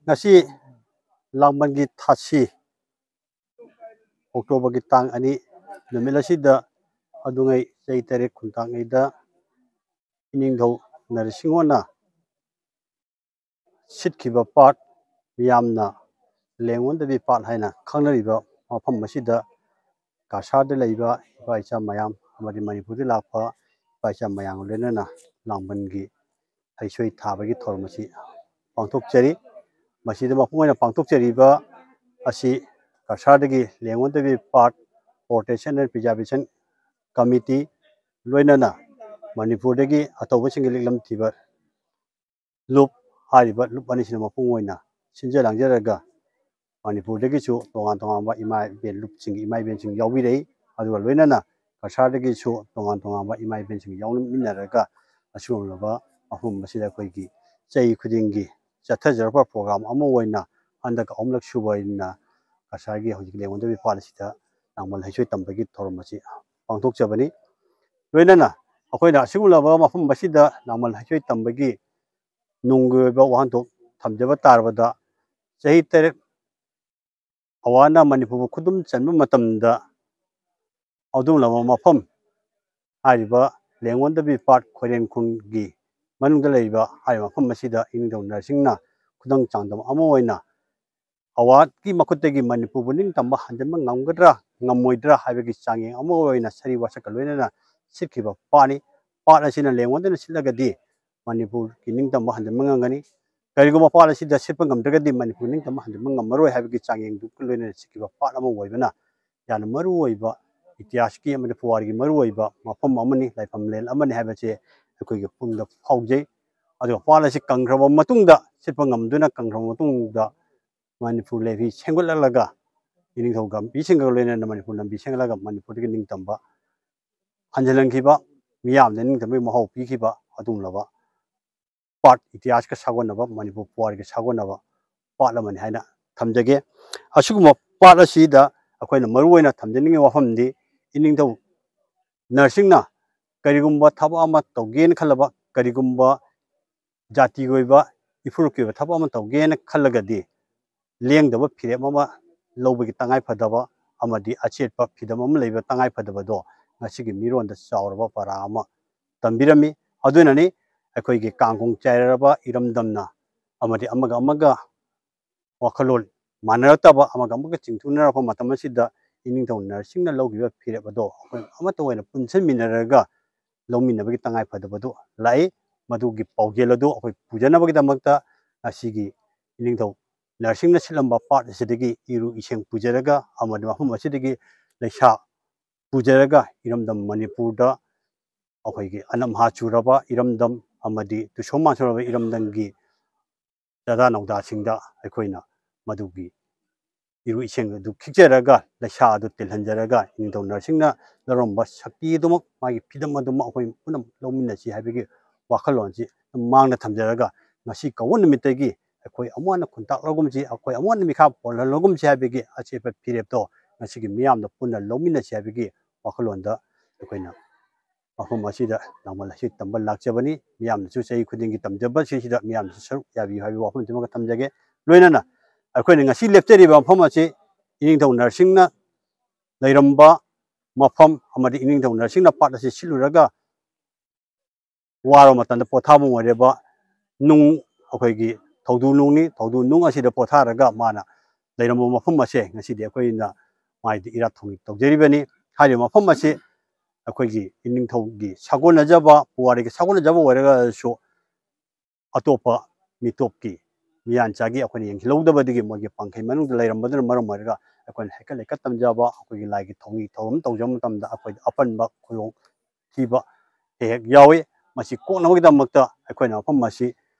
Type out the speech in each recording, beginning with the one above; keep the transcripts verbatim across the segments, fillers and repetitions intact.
ꯉꯁꯤ ꯂꯥꯡꯕꯟꯒꯤ ꯊꯥꯁꯤ, ꯑꯣꯛꯇꯣꯕꯔꯒꯤ ꯇꯥꯡ ꯑꯅꯤ ꯅꯨꯃꯤꯠ ꯑꯁꯤꯗ ꯑꯗꯨꯉꯩ ꯆꯍꯤ ꯇꯔꯦꯠ ꯈꯨꯟꯇꯥꯛꯉꯩꯗ ꯏꯅꯤꯡꯊꯧ ꯅꯔꯁꯤꯡꯍꯣꯟꯅ ꯁꯤꯠꯈꯤꯕ ꯄꯥꯠ, ꯃꯤꯌꯥꯝꯅ ꯂꯦꯡꯉꯣꯟꯗꯕꯤ ꯄꯥꯠ ꯍꯥꯏꯅ ꯈꯪꯅꯔꯤꯕ ꯃꯐꯝ ꯑꯁꯤꯗ ꯀꯁꯥꯔꯗ ꯂꯩꯕ ꯏꯄꯥ ꯏꯆꯥ ꯃꯌꯥꯝ ꯑꯃꯗꯤ ꯃꯅꯤꯄꯨꯔꯗ ꯂꯥꯛꯄ ꯏꯄꯥ ꯏꯆꯥ ꯃꯌꯥꯝꯒ ꯂꯣꯏꯅꯅ ꯂꯥꯡꯕꯟꯒꯤ ꯍꯩꯁꯣꯏ ꯊꯥꯕꯒꯤ ꯊꯧꯔꯝ ꯑꯁꯤ ꯄꯥꯡꯊꯣꯛꯆꯔꯤ꯫ ꯃꯁꯤꯗ ꯃꯄꯨꯡ ꯑꯣꯏꯅ ꯄꯥꯡꯊꯣꯛꯆꯔꯤꯕ ꯑꯁꯤ ꯀꯁꯥꯔꯗꯒꯤ ꯂꯦꯡꯉꯣꯟꯗꯕꯤ ꯄꯥꯠ Protection and Preservation Committee, ꯂꯣꯏꯅꯅ ꯃꯅꯤꯄꯨꯔꯗꯒꯤ ꯑꯇꯧꯕꯁꯤꯡꯒꯤ ꯂꯤꯛꯂꯝ ꯊꯤꯕ ꯂꯨꯞ ꯍꯥꯏꯔꯤꯕ ꯂꯨꯞ ꯑꯅꯤꯁꯤꯅ ꯃꯄꯨꯡ ꯑꯣꯏꯅ ꯁꯤꯟꯖ ꯂꯥꯡꯖꯔꯒ ꯃꯅꯤꯄꯨꯔꯗꯒꯤꯁꯨ ꯇꯣꯉꯥꯟ ꯇꯣꯉꯥꯟꯕ ꯏꯃꯥ ꯏꯕꯦꯟ ꯂꯨꯞꯁꯤꯡꯒꯤ ꯏꯃꯥ ꯏꯕꯦꯟꯁꯤꯡ ꯌꯥꯎꯕꯤꯔꯛꯏ꯫ ꯑꯗꯨꯒ ꯂꯣꯏꯅꯅ ꯀꯁꯥꯔꯗꯒꯤꯁꯨ ꯇꯣꯉꯥꯟ ꯇꯣꯉꯥꯟꯕ ꯏꯃꯥ ꯏꯕꯦꯟꯁꯤꯡ ꯌꯥꯎꯃꯤꯟꯅꯔꯒ ꯑꯁꯤꯒꯨꯝꯂꯕ ꯃꯐꯝ ꯑꯁꯤꯗ ꯑꯩꯈꯣꯏꯒꯤ ꯆꯍꯤ ꯈꯨꯗꯤꯡꯒꯤ ꯆꯠꯊꯖꯔꯛꯄ ꯄ꯭ꯔꯣꯒ꯭ꯔꯥꯝ ꯑꯃ ꯑꯣꯏꯅ ꯍꯟꯗꯛ ꯑꯍꯨꯝꯂꯛ ꯁꯨꯕ ꯑꯣꯏꯅ ꯀꯁꯥꯔꯒꯤ ꯍꯧꯖꯤꯛ ꯂꯦꯡꯉꯣꯟꯗꯕꯤ ꯄꯥꯠ ꯑꯁꯤꯗ ꯂꯥꯡꯕꯟ ꯍꯩꯁꯣꯏ ꯇꯝꯕꯒꯤ ꯊꯧꯔꯝ ꯑꯁꯤ ꯄꯥꯡꯊꯣꯛꯆꯕꯅꯤ꯫ ꯂꯣꯏꯅꯅ ꯑꯩꯈꯣꯏꯅ ꯑꯁꯤꯒꯨꯝꯂꯕ ꯃꯐꯝ ꯑꯁꯤꯗ ꯂꯥꯡꯕꯟ ꯍꯩꯁꯣꯏ ꯇꯝꯕꯒꯤ ꯅꯨꯡꯒꯤ ꯑꯣꯏꯕ ꯋꯥꯍꯟꯊꯣꯛ ꯊꯝꯖꯕ ꯇꯥꯔꯕꯗ, ꯆꯍꯤ ꯇꯔꯦꯠ ꯑꯋꯥꯅ ꯃꯅꯤꯄꯨꯔꯕꯨ ꯈꯨꯗꯨꯝ ꯆꯟꯕ ꯃꯇꯝꯗ ꯑꯗꯨꯒꯨꯝꯂꯕ ꯃꯐꯝ ꯍꯥꯏꯔꯤꯕ ꯂꯦꯡꯉꯣꯟꯗꯕꯤ ꯄꯥꯠ ꯈꯣꯏꯔꯦꯟ ꯈꯨꯟꯒꯤ ꯃꯅꯨꯡꯗ ꯂꯩꯔꯤꯕ ꯍꯥꯏꯔꯤꯕ ꯃꯐꯝ ꯑꯁꯤꯗ ꯏꯅꯤꯡꯊꯧ ꯅꯔꯁꯤꯡꯅ ꯈꯨꯗꯝ ꯆꯥꯡꯗꯝ ꯑꯃ ꯑꯣꯏꯅ ꯑꯋꯥꯠꯀꯤ ꯃꯈꯨꯠꯇꯒꯤ ꯃꯅꯤꯄꯨꯔꯕꯨ ꯅꯤꯡꯇꯝꯕ ꯍꯟꯖꯤꯟꯕ ꯉꯝꯒꯗ꯭ꯔꯥ ꯉꯝꯃꯣꯏꯗ꯭ꯔꯥ ꯍꯥꯏꯕꯒꯤ ꯆꯥꯡꯌꯦꯡ ꯑꯃ ꯑꯣꯏꯅ ꯁꯥꯔꯤ ꯋꯥꯁꯛꯀ ꯂꯣꯏꯅꯅ ꯁꯤꯠꯈꯤꯕ ꯄꯥꯠꯅꯤ꯫ ꯄꯥꯠ ꯑꯁꯤꯅ ꯂꯦꯡꯉꯣꯟꯗꯅ ꯁꯤꯠꯂꯒꯗꯤ ꯃꯅꯤꯄꯨꯔꯒꯤ ꯅꯤꯡꯇꯝꯕ ꯍꯟꯖꯤꯟꯕ ꯉꯝꯒꯅꯤ꯫ ꯀꯔꯤꯒꯨꯝꯕ ꯄꯥꯠ ꯑꯁꯤꯗ ꯁꯤꯠꯄ ꯉꯝꯗ꯭ꯔꯒꯗꯤ ꯃꯅꯤꯄꯨꯔ ꯅꯤꯡꯇꯝꯕ ꯍꯟꯖꯤꯟꯕ ꯉꯝꯃꯔꯣꯏ ꯍꯥꯏꯕꯒꯤ ꯆꯥꯡꯌꯦꯡꯗꯨꯒ ꯂꯣꯏꯅꯅ ꯁꯤꯠꯈꯤꯕ ꯄꯥꯠ ꯑꯃ ꯑꯣꯏꯕꯅ ꯌꯥꯝꯅ ꯃꯔꯨꯑꯣꯏꯕ ꯏꯇꯤꯍꯥꯁꯀꯤ ꯑꯃꯗꯤ ꯄꯨꯋꯥꯔꯤꯒꯤ ꯃꯔꯨꯑꯣꯏꯕ ꯃꯐꯝ ꯑꯃꯅꯤ, ꯂꯥꯏꯐꯝꯂꯦꯟ ꯑꯃꯅꯤ ꯍꯥꯏꯕꯁꯦ ꯑꯩꯈꯣꯏꯒꯤ ꯄꯨꯛꯅꯤꯡꯗ ꯐꯥꯎꯖꯩ꯫ ꯑꯗꯨꯒ ꯄꯥꯠ ꯑꯁꯤ ꯀꯪꯈ꯭ꯔꯕ ꯃꯇꯨꯡꯗ, ꯁꯤꯠꯄ ꯉꯝꯗꯨꯅ ꯀꯪꯈ꯭ꯔꯕ ꯃꯇꯨꯡꯗ ꯃꯅꯤꯄꯨꯔ ꯂꯩꯕꯤ ꯁꯦꯝꯒꯠꯂꯛꯂꯒ ꯏꯅꯤꯡꯊꯧ ꯂꯝꯕꯤꯁꯤꯡꯒ ꯂꯣꯏꯅꯅ ꯃꯅꯤꯄꯨꯔ ꯂꯝꯕꯤ ꯁꯦꯝꯒꯠꯂꯒ ꯃꯅꯤꯄꯨꯔꯗꯒꯤ ꯅꯤꯡꯇꯝꯕ ꯍꯟꯖꯤꯜꯍꯟꯈꯤꯕ ꯃꯤꯌꯥꯝꯗ ꯅꯤꯡꯇꯝꯕꯒꯤ ꯃꯍꯥꯎ ꯄꯤꯈꯤꯕ ꯑꯗꯨꯒꯨꯝꯂꯕ ꯄꯥꯠ, ꯏꯇꯤꯍꯥꯁꯀ ꯁꯥꯒꯣꯟꯅꯕ, ꯃꯅꯤꯄꯨꯔ ꯄꯨꯋꯥꯔꯤꯒ ꯁꯥꯒꯣꯟꯅꯕ ꯄꯥꯠ ꯑꯃꯅꯤ ꯍꯥꯏꯅ ꯊꯝꯖꯒꯦ꯫ ꯑꯁꯤꯒꯨꯝꯕ ꯄꯥꯠ ꯑꯁꯤꯗ ꯑꯩꯈꯣꯏꯅ ꯃꯔꯨꯑꯣꯏꯅ ꯊꯝꯖꯅꯤꯡꯉꯤꯕ ꯋꯥꯐꯝꯗꯤ ꯏꯅꯤꯡꯊꯧ ꯅꯔꯁꯤꯡꯅ ꯀꯔꯤꯒꯨꯝꯕ ꯊꯕꯛ ꯑꯃ ꯇꯧꯒꯦꯅ ꯈꯜꯂꯕ, ꯀꯔꯤꯒꯨꯝꯕ ꯖꯥꯇꯤꯒꯤ ꯑꯣꯏꯕ ꯏꯐꯨꯔꯨꯞꯀꯤ ꯑꯣꯏꯕ ꯊꯕꯛ ꯑꯃ ꯇꯧꯒꯦꯅ ꯈꯜꯂꯒꯗꯤ ꯂꯦꯡꯗꯕ ꯐꯤꯔꯦꯞ ꯑꯃ ꯂꯧꯕꯒꯤ ꯇꯉꯥꯏ ꯐꯗꯕ ꯑꯃꯗꯤ ꯑꯆꯦꯠꯄ ꯐꯤꯗꯝ ꯑꯃ ꯂꯩꯕ ꯇꯉꯥꯏ ꯐꯗꯕꯗꯣ ꯉꯁꯤꯒꯤ ꯃꯤꯔꯣꯟꯗ ꯆꯥꯎꯔꯕ ꯄꯔꯥ ꯑꯃ ꯇꯝꯕꯤꯔꯝꯃꯤ꯫ ꯑꯗꯨꯅꯅꯤ ꯑꯩꯈꯣꯏꯒꯤ ꯀꯥꯡꯈꯣꯡ ꯆꯥꯏꯔꯔꯕ ꯏꯔꯝꯗꯝꯅ ꯑꯃꯗꯤ ꯑꯃꯒ ꯑꯃꯒ ꯋꯥꯈꯜꯂꯣꯟ ꯃꯥꯟꯅꯔꯛꯇꯕ, ꯑꯃꯒ ꯑꯃꯒ ꯆꯤꯡꯊꯨꯅꯔꯛꯄ ꯃꯇꯝ ꯑꯁꯤꯗ ꯏꯅꯤꯡꯊꯧ ꯅꯔꯁꯤꯡꯅ ꯂꯧꯈꯤꯕ ꯐꯤꯔꯦꯞ ꯑꯗꯣ ꯑꯩꯈꯣꯏ ꯑꯃꯠꯇ ꯑꯣꯏꯅ ꯄꯨꯟꯁꯤꯟꯃꯤꯟꯅꯔꯒ ꯂꯧꯃꯤꯟꯅꯕꯒꯤ ꯇꯉꯥꯏ ꯐꯗꯕꯗꯨ ꯂꯥꯛꯏ꯫ ꯃꯗꯨꯒꯤ ꯄꯥꯎꯖꯦꯜ ꯑꯗꯨ ꯑꯩꯈꯣꯏ ꯄꯨꯖꯅꯕꯒꯤꯗꯃꯛꯇ ꯉꯁꯤꯒꯤ ꯏꯅꯤꯡꯊꯧ ꯅꯔꯁꯤꯡꯅ ꯁꯤꯜꯂꯝꯕ ꯄꯥꯠ ꯑꯁꯤꯗꯒꯤ ꯏꯔꯨ ꯏꯁꯤꯡ ꯄꯨꯖꯔꯒ ꯑꯃꯗꯤ ꯃꯐꯝ ꯑꯁꯤꯗꯒꯤ ꯂꯩꯁꯥ ꯄꯨꯖꯔꯒ ꯏꯔꯝꯗꯝ ꯃꯅꯤꯄꯨꯔꯗ ꯑꯩꯈꯣꯏꯒꯤ ꯑꯅꯝꯍꯥ ꯆꯨꯔꯕ ꯏꯔꯝꯗꯝ ꯑꯃꯗꯤ ꯇꯨꯁꯣꯝ ꯃꯥꯟꯁꯣꯔꯕ ꯏꯔꯝꯗꯝꯒꯤ ꯆꯥꯗꯥ ꯅꯧꯗꯥꯁꯤꯡꯗ ꯑꯩꯈꯣꯏꯅ ꯃꯗꯨꯒꯤ ꯏꯔꯨ ꯏꯁꯤꯡ ꯑꯗꯨ ꯈꯤꯛꯆꯔꯒ ꯂꯩꯁꯥ ꯑꯗꯨ ꯇꯤꯜꯍꯟꯖꯔꯒ ꯏꯅꯤꯡꯊꯧ ꯅꯔꯁꯤꯡꯅ ꯂꯧꯔꯝꯕ ꯁꯛꯇꯤ ꯑꯗꯨꯃꯛ, ꯃꯥꯒꯤ ꯐꯤꯗꯝ ꯑꯗꯨꯃꯛ ꯑꯩꯈꯣꯏ ꯄꯨꯟꯅ ꯂꯧꯃꯤꯟꯅꯁꯤ ꯍꯥꯏꯕꯒꯤ ꯋꯥꯈꯜꯂꯣꯟꯁꯤ ꯃꯥꯡꯗ ꯊꯝꯖꯔꯒ ꯉꯁꯤ ꯀꯧꯕ ꯅꯨꯃꯤꯠꯇꯒꯤ ꯑꯩꯈꯣꯏ ꯑꯃꯨꯛ ꯍꯟꯅ ꯈꯨꯟꯇꯥꯛꯂꯒꯨꯝꯁꯤ, ꯑꯩꯈꯣꯏ ꯑꯃꯨꯛ ꯍꯟꯅ ꯃꯤꯈꯥ ꯄꯣꯜꯍꯜꯂꯒꯨꯝꯁꯤ ꯍꯥꯏꯕꯒꯤ ꯑꯆꯦꯠꯄ ꯐꯤꯔꯦꯞꯇꯣ ꯉꯁꯤꯒꯤ ꯃꯤꯌꯥꯝꯗ ꯄꯨꯟꯅ ꯂꯧꯃꯤꯟꯅꯁꯤ ꯍꯥꯏꯕꯒꯤ ꯋꯥꯈꯜꯂꯣꯟꯗ ꯑꯩꯈꯣꯏꯅ ꯃꯐꯝ ꯑꯁꯤꯗ ꯂꯥꯡꯕꯟ ꯂꯥꯏꯁꯣꯟ ꯇꯝꯕ ꯂꯥꯛꯆꯕꯅꯤ꯫ ꯃꯤꯌꯥꯝꯅꯁꯨ ꯆꯍꯤ ꯈꯨꯗꯤꯡꯒꯤ ꯇꯝꯖꯕꯁꯤꯡꯁꯤꯗ ꯃꯤꯌꯥꯝꯅꯁꯨ ꯁꯔꯨꯛ ꯌꯥꯕꯤꯌꯨ ꯍꯥꯏꯕꯒꯤ ꯋꯥꯐꯝꯁꯤꯃꯒ ꯊꯝꯖꯒꯦ꯫ ꯂꯣꯏꯅꯅ ꯑꯩꯈꯣꯏꯅ ꯉꯁꯤ ꯂꯦꯞꯆꯔꯤꯕ ꯃꯐꯝ ꯑꯁꯤ ꯏꯅꯤꯡꯊꯧ ꯅꯔꯁꯤꯡꯅ ꯂꯩꯔꯝꯕ ꯃꯐꯝ ꯑꯃꯗꯤ ꯏꯅꯤꯡꯊꯧ ꯅꯔꯁꯤꯡꯅ ꯄꯥꯠ ꯑꯁꯤ ꯁꯤꯠꯂꯨꯔꯒ ꯋꯥꯔꯕ ꯃꯇꯝꯗ ꯄꯣꯊꯥꯐꯝ ꯑꯣꯏꯔꯤꯕ ꯅꯨꯡ, ꯑꯩꯈꯣꯏꯒꯤ ꯊꯧꯗꯨ ꯅꯨꯡꯅꯤ꯫ ꯊꯧꯗꯨ ꯅꯨꯡ ꯑꯁꯤꯗ ꯄꯣꯊꯥꯔꯒ ꯃꯥꯅ ꯂꯩꯔꯝꯕ ꯃꯐꯝ ꯑꯁꯦ ꯉꯁꯤꯗꯤ ꯑꯩꯈꯣꯏꯅ ꯃꯥꯏꯗꯤ ꯏꯔꯥꯠ ꯊꯧꯅꯤ ꯇꯧꯖꯔꯤꯕꯅꯤ꯫ ꯍꯥꯏꯔꯤꯕ ꯃꯐꯝ ꯑꯁꯤ ꯑꯩꯈꯣꯏꯒꯤ ꯏꯅꯤꯡꯊꯧꯒꯤ ꯁꯥꯒꯣꯟꯅꯖꯕ, ꯄꯨꯋꯥꯔꯤꯒꯤ ꯁꯥꯒꯣꯟꯅꯖꯕ ꯑꯣꯏꯔꯒꯁꯨ ꯑꯇꯣꯞꯄ ꯃꯤꯇꯣꯞꯀꯤ ꯃꯤꯌꯥꯟꯆꯥꯒꯤ ꯑꯩꯈꯣꯏꯅ ꯌꯦꯡꯁꯤꯜꯍꯧꯗꯕꯗꯒꯤ ꯃꯣꯏꯒꯤ ꯄꯥꯡꯈꯩ ꯃꯅꯨꯡꯗ ꯂꯩꯔꯝꯕꯗꯨꯅ ꯃꯔꯝ ꯑꯣꯏꯔꯒ ꯑꯩꯈꯣꯏꯅ ꯍꯩꯀꯠ ꯂꯩꯀꯠ ꯇꯝꯖꯕ, ꯑꯩꯈꯣꯏꯒꯤ ꯂꯥꯏꯒꯤ ꯊꯧꯅꯤ ꯊꯧꯔꯝ ꯇꯧꯖꯕ ꯃꯇꯝꯗ ꯑꯩꯈꯣꯏꯗ ꯑꯄꯟꯕ ꯈꯨꯗꯣꯡ ꯊꯤꯕ ꯍꯦꯛ ꯍꯦꯛ ꯌꯥꯎꯏ꯫ ꯃꯁꯤ ꯀꯣꯛꯅꯕꯒꯤꯗꯃꯛꯇ ꯑꯩꯈꯣꯏꯅ ꯃꯐꯝ ꯑꯁꯤ,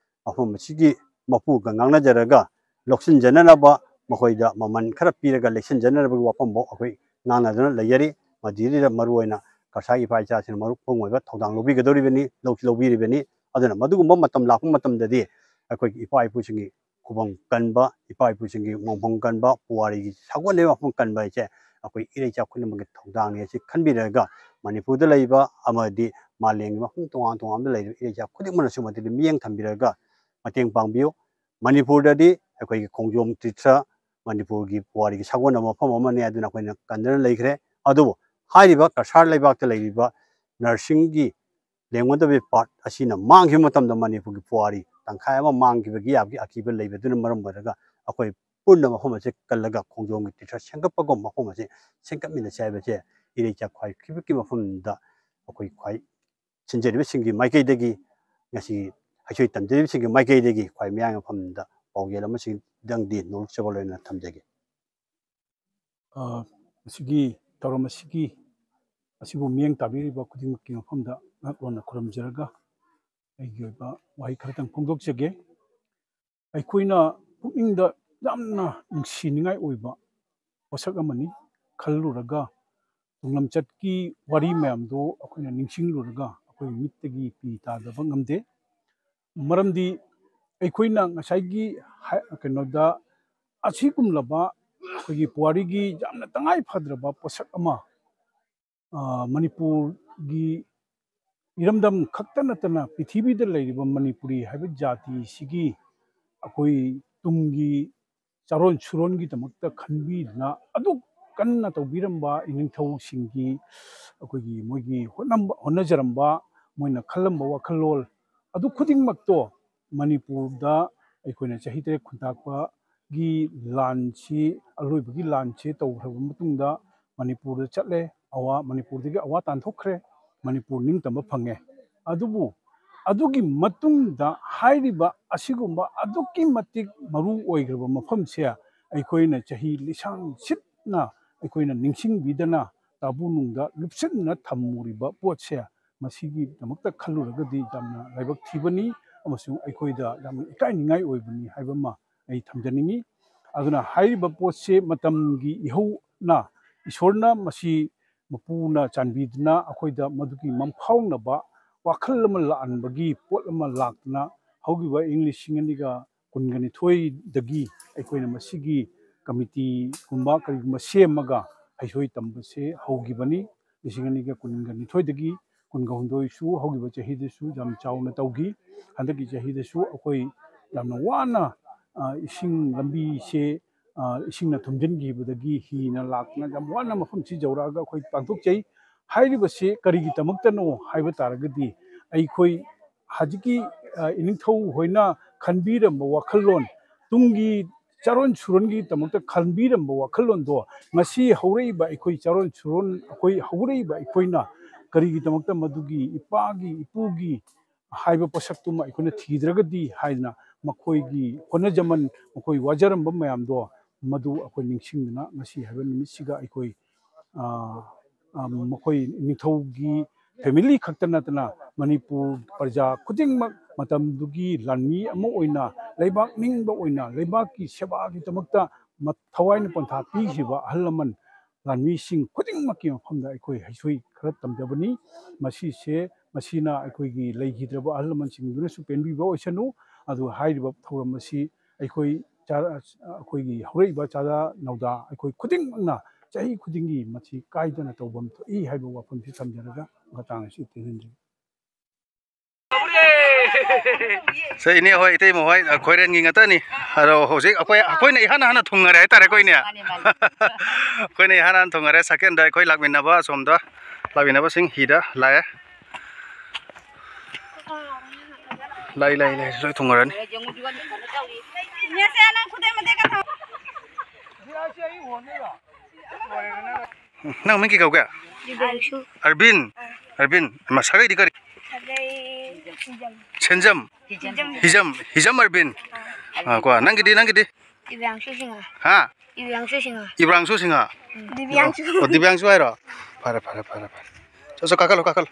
ꯃꯐꯝ ꯑꯁꯤꯒꯤ ꯃꯄꯨꯒ ꯉꯥꯡꯅꯖꯔꯒ ꯂꯧꯁꯤꯟꯖꯅꯅꯕ ꯃꯈꯣꯏꯗ ꯃꯃꯜ ꯈꯔ ꯄꯤꯔꯒ ꯂꯩꯁꯤꯟꯖꯅꯅꯕꯒꯤ ꯋꯥꯐꯝꯐꯥꯎ ꯑꯩꯈꯣꯏ ꯉꯥꯡꯅꯗꯨꯅ ꯂꯩꯖꯔꯤ꯫ ꯃꯗꯨꯗꯩꯗ ꯃꯔꯨꯑꯣꯏꯅ ꯀꯁꯥꯒꯤ ꯏꯄꯥ ꯏꯆꯥꯁꯤꯡꯅ ꯃꯔꯨꯞ ꯃꯄꯨꯡ ꯑꯣꯏꯕ ꯊꯧꯗꯥꯡ ꯂꯧꯕꯤꯒꯗꯧꯔꯤꯕꯅꯤ, ꯂꯧꯁꯨ ꯂꯧꯕꯤꯔꯤꯕꯅꯤ꯫ ꯑꯗꯨꯅ ꯃꯗꯨꯒꯨꯝꯕ ꯃꯇꯝ ꯂꯥꯛꯄ ꯃꯇꯝꯗꯗꯤ ꯑꯩꯈꯣꯏꯒꯤ ꯏꯄꯥ ꯏꯄꯨꯁꯤꯡꯒꯤ ꯈꯨꯕꯝ ꯀꯟꯕ, ꯏꯄꯥ ꯏꯄꯨꯁꯤꯡꯒꯤ ꯃꯣꯡꯐꯝ ꯀꯟꯕ, ꯄꯨꯋꯥꯔꯤꯒꯤ ꯁꯥꯒꯣꯟꯅꯔꯤꯕ ꯃꯐꯝ ꯀꯟꯕ ꯍꯥꯏꯁꯦ ꯑꯩꯈꯣꯏ ꯏꯔꯩꯆꯥ ꯈꯨꯗꯤꯡꯃꯛꯀꯤ ꯊꯧꯗꯥꯡꯅꯤ ꯍꯥꯏꯁꯤ ꯈꯟꯕꯤꯔꯒ ꯃꯅꯤꯄꯨꯔꯗ ꯂꯩꯕ ꯑꯃꯗꯤ ꯃꯥꯂꯦꯝꯒꯤ ꯃꯐꯝ ꯇꯣꯉꯥꯟ ꯇꯣꯉꯥꯟꯕꯗ ꯂꯩꯔꯤꯕ ꯏꯔꯩꯆꯥ ꯈꯨꯗꯤꯡꯃꯛꯅꯁꯨ ꯃꯗꯨꯗ ꯃꯤꯠꯌꯦꯡ ꯊꯝꯕꯤꯔꯒ ꯃꯇꯦꯡ ꯄꯥꯡꯕꯤꯌꯨ꯫ ꯃꯅꯤꯄꯨꯔꯗꯗꯤ ꯑꯩꯈꯣꯏꯒꯤ ꯈꯣꯡꯖꯣꯝ ꯇꯤꯔꯊ ꯃꯅꯤꯄꯨꯔꯒꯤ ꯄꯨꯋꯥꯔꯤꯒꯤ ꯁꯥꯒꯣꯟꯅꯕ ꯃꯐꯝ ꯑꯃꯅꯤ, ꯑꯗꯨꯅ ꯑꯩꯈꯣꯏꯅ ꯀꯟꯗꯅ ꯂꯩꯈ꯭ꯔꯦ꯫ ꯑꯗꯨꯕꯨ ꯍꯥꯏꯔꯤꯕ ꯀꯁꯥꯔ ꯂꯩꯕꯥꯛꯇ ꯂꯩꯔꯤꯕ ꯅꯔꯁꯤꯡꯒꯤ ꯂꯦꯡꯒꯣꯟꯗꯕꯤ ꯄꯥꯔꯠ ꯑꯁꯤꯅ ꯃꯥꯡꯈꯤꯕ ꯃꯇꯝꯗ ꯃꯅꯤꯄꯨꯔꯒꯤ ꯄꯨꯋꯥꯔꯤ ꯇꯪꯈꯥꯏ ꯑꯃ ꯃꯥꯡꯈꯤꯕꯒꯤ ꯌꯥꯕꯒꯤ ꯑꯀꯤꯕ ꯂꯩꯕꯗꯨꯅ ꯃꯔꯝ ꯑꯣꯏꯔꯒ ꯑꯩꯈꯣꯏ ꯄꯨꯟꯅ ꯃꯐꯝ ꯑꯁꯤ ꯀꯜꯂꯒ ꯈꯣꯡꯖꯣꯝꯒꯤ ꯇꯤꯔꯊ ꯁꯦꯝꯒꯠꯄꯒꯨꯝꯕ ꯃꯐꯝ ꯑꯁꯤ ꯁꯦꯝꯒꯠꯃꯤꯟꯅꯁꯤ ꯍꯥꯏꯕꯁꯦ ꯏꯔꯩꯆꯥ ꯈ꯭ꯋꯥꯏ ꯈꯤꯕꯒꯤ ꯃꯐꯝꯗ ꯑꯩꯈꯣꯏ ꯈ꯭ꯋꯥꯏ ꯁꯤꯟꯖꯔꯤꯕꯁꯤꯡꯒꯤ ꯃꯥꯏꯀꯩꯗꯒꯤ, ꯉꯁꯤ ꯍꯩꯁꯣꯏ ꯇꯝꯖꯔꯤꯕꯁꯤꯡꯒꯤ ꯃꯥꯏꯀꯩꯗꯒꯤ ꯈ꯭ꯋꯥꯏ ꯃꯌꯥꯝꯒꯤ ꯃꯐꯝꯗ ꯄꯥꯎꯖꯦꯜ ꯑꯃꯁꯤꯗꯪꯗꯤ ꯅꯣꯂꯨꯛꯆꯕ ꯂꯣꯏꯅ ꯊꯝꯖꯒꯦ꯫ ꯑ, ꯃꯁꯤꯒꯤ ꯊꯧꯔꯝ ꯑꯁꯤꯒꯤ, ꯑꯁꯤꯕꯨ ꯃꯤꯠꯌꯦꯡ ꯇꯥꯕꯤꯔꯤꯕ ꯈꯨꯗꯤꯡꯃꯛꯀꯤ ꯃꯐꯝꯗ ꯉꯥꯛꯂꯣꯟꯅ ꯈꯨꯔꯨꯝꯖꯔꯒ ꯑꯩꯒꯤ ꯑꯣꯏꯕ ꯋꯥꯍꯩ ꯈꯔꯇꯪ ꯐꯣꯡꯗꯣꯛꯆꯒꯦ꯫ ꯑꯩꯈꯣꯏꯅ ꯄꯨꯛꯅꯤꯡꯗ ꯌꯥꯝꯅ ꯅꯨꯡꯁꯤꯅꯤꯡꯉꯥꯏ ꯑꯣꯏꯕ ꯄꯣꯠꯁꯛ ꯑꯃꯅꯤ꯫ ꯈꯜꯂꯨꯔꯒ ꯇꯨꯡꯂꯝꯆꯠꯀꯤ ꯋꯥꯔꯤ ꯃꯌꯥꯝꯗꯣ ꯑꯩꯈꯣꯏꯅ ꯅꯤꯡꯁꯤꯡꯂꯨꯔꯒ ꯑꯩꯈꯣꯏ ꯃꯤꯠꯇꯒꯤ ꯄꯤ ꯇꯥꯗꯕ ꯉꯝꯗꯦ꯫ ꯃꯔꯝꯗꯤ ꯑꯩꯈꯣꯏꯅ ꯉꯁꯥꯏꯒꯤ ꯍꯥꯏ-, ꯀꯩꯅꯣꯗ ꯑꯁꯤꯒꯨꯝꯂꯕ ꯑꯩꯈꯣꯏꯒꯤ ꯄꯨꯋꯥꯔꯤꯒꯤ ꯌꯥꯝꯅ ꯇꯉꯥꯏ ꯐꯗ꯭ꯔꯕ ꯄꯣꯠꯁꯛ ꯑꯃ, ꯑ, ꯃꯅꯤꯄꯨꯔꯒꯤ ꯏꯔꯝꯗꯝ ꯈꯛꯇ ꯅꯠꯇꯅ ꯄ꯭ꯔꯤꯊꯤꯕꯤꯗ ꯂꯩꯔꯤꯕ ꯃꯅꯤꯄꯨꯔꯤ ꯍꯥꯏꯕ ꯖꯥꯇꯤꯁꯤꯒꯤ ꯑꯩꯈꯣꯏ ꯇꯨꯡꯒꯤ ꯆꯥꯔꯣꯟ ꯁꯨꯔꯣꯟꯒꯤꯗꯃꯛꯇ ꯈꯟꯕꯤꯗꯨꯅ ꯑꯗꯨꯛ ꯀꯟꯅ ꯇꯧꯕꯤꯔꯝꯕ ꯏꯅꯤꯡꯊꯧꯁꯤꯡꯒꯤ ꯑꯩꯈꯣꯏꯒꯤ ꯃꯣꯏꯒꯤ ꯍꯣꯠꯅꯝꯕ-, ꯍꯣꯠꯅꯖꯔꯝꯕ, ꯃꯣꯏꯅ ꯈꯜꯂꯝꯕ ꯋꯥꯈꯜꯂꯣꯟ ꯑꯗꯨ ꯈꯨꯗꯤꯡꯃꯛꯇꯣ ꯃꯅꯤꯄꯨꯔꯗ ꯑꯩꯈꯣꯏꯅ ꯆꯍꯤ ꯇꯔꯦꯠ ꯈꯨꯟꯇꯥꯛꯄꯒꯤ ꯂꯥꯟꯁꯤ, ꯑꯂꯣꯏꯕꯒꯤ ꯂꯥꯟꯁꯤ ꯇꯧꯈ꯭ꯔꯕ ꯃꯇꯨꯡꯗ ꯃꯅꯤꯄꯨꯔꯗ ꯆꯠꯂꯦ꯫ ꯑꯋꯥ-, ꯃꯅꯤꯄꯨꯔꯗꯒꯤ ꯑꯋꯥ ꯇꯥꯟꯊꯣꯛꯈ꯭ꯔꯦ꯫ ꯃꯅꯤꯄꯨꯔ ꯅꯤꯡꯇꯝꯕ ꯐꯪꯉꯦ꯫ ꯑꯗꯨꯕꯨ ꯑꯗꯨꯒꯤ ꯃꯇꯨꯡꯗ ꯍꯥꯏꯔꯤꯕ ꯑꯁꯤꯒꯨꯝꯕ ꯑꯗꯨꯛꯀꯤ ꯃꯇꯤꯛ ꯃꯔꯨ ꯑꯣꯏꯈ꯭ꯔꯕ ꯃꯐꯝꯁꯦ ꯑꯩꯈꯣꯏꯅ ꯆꯍꯤ ꯂꯤꯁꯥꯡ ꯁꯤꯠꯅ ꯑꯩꯈꯣꯏꯅ ꯅꯤꯡꯁꯤꯡꯕꯤꯗꯅ ꯇꯥꯕꯨ ꯅꯨꯡꯗ ꯂꯨꯞꯁꯤꯟꯅ ꯊꯝꯃꯨꯔꯤꯕ ꯄꯣꯠꯁꯦ, ꯃꯁꯤꯒꯤꯗꯃꯛꯇ ꯈꯜꯂꯨꯔꯒꯗꯤ ꯌꯥꯝꯅ ꯂꯥꯏꯕꯛ ꯊꯤꯕꯅꯤ ꯑꯃꯁꯨꯡ ꯑꯩꯈꯣꯏꯗ ꯌꯥꯝꯅ ꯏꯀꯥꯏꯅꯤꯡꯉꯥꯏ ꯑꯣꯏꯕꯅꯤ ꯍꯥꯏꯕ ꯑꯃ ꯑꯩ ꯊꯝꯖꯅꯤꯡꯉꯤ꯫ ꯑꯗꯨꯅ ꯍꯥꯏꯔꯤꯕ ꯄꯣꯠꯁꯦ ꯃꯇꯝꯒꯤ ꯏꯍꯧꯅ, ꯏꯁꯣꯔꯅ ꯃꯁꯤ ꯃꯄꯨꯅ ꯆꯥꯟꯕꯤꯗꯨꯅ ꯑꯩꯈꯣꯏꯗ ꯃꯗꯨꯒꯤ ꯃꯪꯐꯥꯎꯅꯕ ꯋꯥꯈꯜ ꯑꯃ ꯂꯥꯛꯍꯟꯕꯒꯤ ꯄꯣꯠ ꯑꯃ ꯂꯥꯛꯇꯨꯅ ꯍꯧꯈꯤꯕ ꯏꯪ ꯂꯤꯁꯤꯡ ꯑꯅꯤꯒ ꯀꯨꯟꯒ ꯅꯤꯊꯣꯏꯗꯒꯤ ꯑꯩꯈꯣꯏꯅ ꯃꯁꯤꯒꯤ ꯀꯃꯤꯇꯤꯒꯨꯝꯕ ꯀꯔꯤꯒꯨꯝꯕ ꯁꯦꯝꯃꯒ ꯍꯩꯁꯣꯏ ꯇꯝꯕꯁꯦ ꯍꯧꯈꯤꯕꯅꯤ꯫ ꯂꯤꯁꯤꯡ ꯑꯅꯤꯒ ꯀꯨꯟꯒ ꯅꯤꯊꯣꯏꯗꯒꯤ ꯀꯨꯟꯒ ꯍꯨꯝꯗꯣꯏꯁꯨ ꯍꯧꯈꯤꯕ ꯆꯍꯤꯗꯁꯨ ꯌꯥꯝ ꯆꯥꯎꯅ ꯇꯧꯈꯤ꯫ ꯍꯟꯗꯛꯀꯤ ꯆꯍꯤꯗꯁꯨ ꯑꯩꯈꯣꯏ ꯌꯥꯝꯅ ꯋꯥꯅ, ꯑ, ꯏꯁꯤꯡ ꯂꯝꯕꯤꯁꯦ, ꯑ, ꯏꯁꯤꯡꯅ ꯊꯨꯝꯖꯤꯟꯈꯤꯕꯗꯒꯤ ꯍꯤꯅ ꯂꯥꯛꯇꯅ ꯌꯥꯝ ꯋꯥꯅ ꯃꯐꯝꯁꯤ ꯌꯧꯔꯛꯑꯒ ꯑꯩꯈꯣꯏ ꯄꯥꯡꯊꯣꯛꯆꯩ꯫ ꯍꯥꯏꯔꯤꯕꯁꯤ ꯀꯔꯤꯒꯤꯗꯃꯛꯇꯅꯣ ꯍꯥꯏꯕ ꯇꯥꯔꯒꯗꯤ, ꯑꯩꯈꯣꯏ ꯍꯧꯖꯤꯛꯀꯤ, ꯑ, ꯏꯅꯤꯡꯊꯧ ꯍꯣꯏꯅ ꯈꯟꯕꯤꯔꯝꯕ ꯋꯥꯈꯜꯂꯣꯟ, ꯇꯨꯡꯒꯤ ꯆꯥꯔꯣꯟ ꯁꯨꯔꯣꯟꯒꯤꯗꯃꯛꯇ ꯈꯟꯕꯤꯔꯝꯕ ꯋꯥꯈꯜꯂꯣꯟꯗꯣ ꯉꯁꯤ ꯍꯧꯔꯛꯏꯕ ꯑꯩꯈꯣꯏ ꯆꯥꯔꯣꯟ ꯁꯨꯔꯣꯟ, ꯑꯩꯈꯣꯏ ꯍꯧꯔꯛꯏꯕ ꯑꯩꯈꯣꯏꯅ ꯀꯔꯤꯒꯤꯗꯃꯛꯇ ꯃꯗꯨꯒꯤ ꯏꯄꯥꯒꯤ ꯏꯄꯨꯒꯤ ꯍꯥꯏꯕ ꯄꯣꯠꯁꯛꯇꯨꯃ ꯑꯩꯈꯣꯏꯅ ꯊꯤꯗ꯭ꯔꯒꯗꯤ ꯍꯥꯏꯗꯅ ꯃꯈꯣꯏꯒꯤ ꯍꯣꯠꯅꯖꯃꯟ, ꯃꯈꯣꯏ ꯋꯥꯖꯔꯝꯕ ꯃꯌꯥꯝꯗꯣ ꯃꯗꯨ ꯑꯩꯈꯣꯏ ꯅꯤꯡꯁꯤꯡꯗꯨꯅ ꯉꯁꯤ ꯍꯥꯏꯕ ꯅꯨꯃꯤꯠꯁꯤꯒ ꯑꯩꯈꯣꯏ, ꯑ, ꯑ, ꯃꯈꯣꯏ ꯅꯤꯡꯊꯧꯒꯤ family ꯈꯛꯇ ꯅꯠꯇꯅ ꯃꯅꯤꯄꯨꯔ ꯄ꯭ꯔꯖꯥ ꯈꯨꯗꯤꯡꯃꯛ ꯃꯇꯝꯗꯨꯒꯤ ꯂꯥꯟꯃꯤ ꯑꯃ ꯑꯣꯏꯅ ꯂꯩꯕꯥꯛ ꯅꯤꯡꯕ ꯑꯣꯏꯅ ꯂꯩꯕꯥꯛꯀꯤ ꯁꯦꯕꯥꯒꯤꯗꯃꯛꯇ ꯃ-, ꯊꯋꯥꯏꯅ ꯄꯣꯟꯊꯥ ꯄꯤꯈꯤꯕ ꯑꯍꯜ ꯂꯃꯟ ꯂꯥꯟꯃꯤꯁꯤꯡ ꯈꯨꯗꯤꯡꯃꯛꯀꯤ ꯃꯐꯝꯗ ꯑꯩꯈꯣꯏ ꯍꯩꯁꯣꯏ ꯈꯔ ꯇꯝꯖꯕꯅꯤ꯫ ꯃꯁꯤꯁꯦ, ꯃꯁꯤꯅ ꯑꯩꯈꯣꯏꯒꯤ ꯂꯩꯈꯤꯗ꯭ꯔꯕ ꯑꯍꯜ ꯂꯃꯟꯁꯤꯡꯗꯨꯅꯁꯨ ꯄꯦꯟꯕꯤꯕ ꯑꯣꯏꯁꯅꯨ꯫ ꯑꯗꯨ ꯍꯥꯏꯔꯤꯕ ꯊꯧꯔꯝ ꯑꯁꯤ ꯑꯩꯈꯣꯏ ꯆꯥ-, ꯑꯩꯈꯣꯏꯒꯤ ꯍꯧꯔꯛꯏꯕ ꯆꯥꯗꯥ ꯅꯧꯗꯥ ꯑꯩꯈꯣꯏ ꯈꯨꯗꯤꯡꯃꯛꯅ ꯆꯍꯤ ꯈꯨꯗꯤꯡꯒꯤ ꯃꯁꯤ ꯀꯥꯏꯗꯅ ꯇꯧꯐꯝ ꯊꯣꯛꯏ ꯍꯥꯏꯕ ꯋꯥꯐꯝꯁꯤ ꯊꯝꯖꯔꯒ ꯃꯇꯥꯡ ꯑꯁꯤ ꯇꯦꯟꯍꯟꯖꯒꯦ꯫ ꯁꯦ, ꯏꯅꯦ ꯍꯣꯏ, ꯏꯇꯩꯃ ꯍꯣꯏ, ꯈꯣꯏꯔꯦꯟꯒꯤ ꯉꯥꯛꯇꯅꯤ꯫ ꯑꯗꯣ ꯍꯧꯖꯤꯛ ꯑꯩꯈꯣꯏ, ꯑꯩꯈꯣꯏꯅ ꯏꯍꯥꯟ ꯍꯥꯟꯅ ꯊꯨꯡꯉꯔꯦ ꯍꯥꯏꯇꯥꯔꯦꯀꯣ, ꯏꯅꯦ? ꯃꯥꯅꯦ, ꯃꯥꯅꯦ꯫ ꯑꯩꯈꯣꯏꯅ ꯏꯍꯥꯟ ꯍꯥꯟꯅ ꯊꯨꯡꯉꯔꯦ꯫ ꯁꯦꯀꯦꯟꯗ ꯑꯩꯈꯣꯏ ꯂꯥꯛꯃꯤꯟꯅꯕ ꯑꯁꯣꯝꯗ ꯂꯥꯛꯃꯤꯟꯅꯕꯁꯤꯡ ꯍꯤꯗ ꯂꯥꯛꯑꯦ꯫ ꯂꯥꯛꯏ, ꯂꯥꯛꯏ, ꯂꯥꯛꯏ, ꯂꯣꯏ ꯊꯨꯡꯉꯔꯅꯤ꯫ ꯅꯪ ꯃꯤꯡ ꯀꯩ ꯀꯧꯒꯦ? ꯗꯤꯕ꯭ꯌꯥꯡꯁꯨ꯫ ꯑꯔꯕꯤꯟ꯫ ꯑꯔꯕꯤꯟ꯫ ꯃ-, ꯁꯥꯒꯩꯗꯤ ꯀꯔꯤ? ꯁꯥꯒꯩ ꯍꯤꯖꯝ꯫ ꯁꯦꯟꯖꯝ? ꯍꯤꯖꯝ꯫ ꯍꯤꯖꯝ꯫ ꯍꯤꯖꯝ ꯑꯔꯕꯤꯟ꯫ ꯑꯥ, ꯀꯣ, ꯅꯪꯒꯤꯗꯤ, ꯅꯪꯒꯤꯗꯤ? ꯗꯤꯕ꯭ꯌꯥꯡꯁꯨ ꯁꯤꯡꯍ꯫ ꯍꯥ? ꯗꯤꯕ꯭ꯌꯥꯡꯁꯨ ꯁꯤꯡꯍ꯫ ꯏꯕ꯭ꯔꯥꯡꯁꯨ ꯁꯤꯡꯍ? ꯎꯝ꯫ ꯗꯤꯕ꯭ꯌꯥꯡꯁꯨ꯫ ꯑꯣ, ꯗꯤꯕ꯭ꯌꯥꯡꯁꯨ ꯍꯥꯏꯔꯣ? ꯐꯔꯦ, ꯐꯔꯦ, ꯐꯔꯦ, ꯐꯔꯦ꯫ ꯆꯠ, ꯆꯠ, ꯀꯥꯈꯠꯂꯣ, ꯀꯥꯈꯠꯂꯣ꯫